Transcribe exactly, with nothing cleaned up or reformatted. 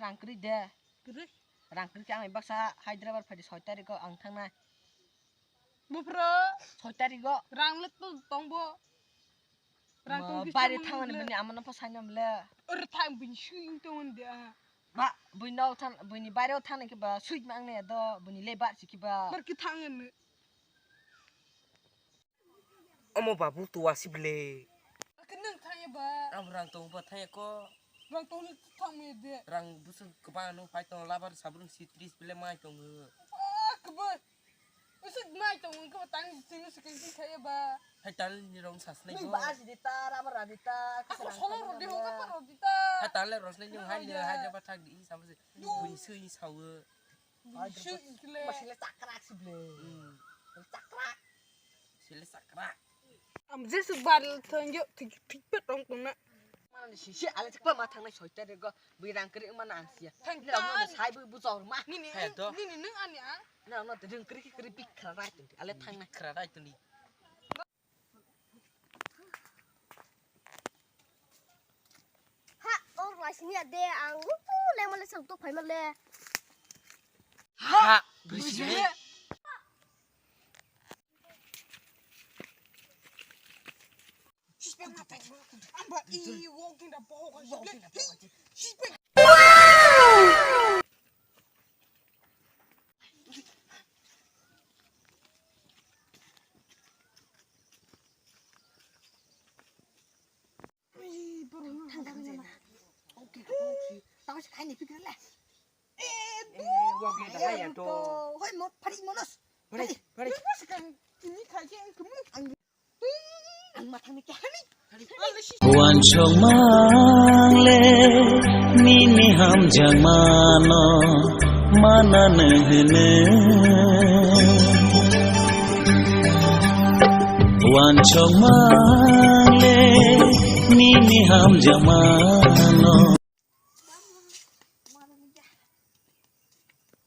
Rang kwrwi de. Kwrwi? Rang kwrwi khe ang baksa Hyderabad phaidi soi tarikh o ang thangnai. Buphro? Soi tarikh o. Rang le to tongbo. Rang tong kisa baire thangmani bini amano pha sainam le. Ore thang bini sui tong de. Ba, bini nok thang, bini baire o thang khe ba sui mang ne do, bini le bar si khe ba. Bar ki thang ne. Omo babu tuwa si ble. Ake nang thangya ba. Ang rang tong ba thangya ko. Rang tong ni thang me de. Rang busu kebang no phai tong labar sabrung si tris bile mai tong. Ah, kebang. Usu mai tong ko tang sini sekin si thangya ba. Hai tal ni rong sas nai ko. Ba si de ta, rama ra de ta. Ako solo ro de ho ka pa ro de ta. Hai tal le ros nai ni hai ni hai de ba thak di sama se. Bui sui sawo. Sui kle. Masih le cakrak si ble. Hmm. Cakrak. Sile sakra. Am jesu bal thangyo thik thik pe tong tong na. Mana ni sisi ale chakpa ma thangnai soi tarikh o bui rang kwrwi mana ang sia. Thang ta. Sai bui bu jor ma. Nini nini nung ani ang. Na na rang kwrwi kwrwi bikra rai tong ale thangnai. Bikra rai tong ni. Ha, or lasini ade ang utu le male sang to phai male. Ha, bisi le. Sisbeng mata. Amba i walking da bo. Walking da bo. Sisbeng. Wansok mang le nini hamjakmano manano hino. Wansok mang le nini hamjakmano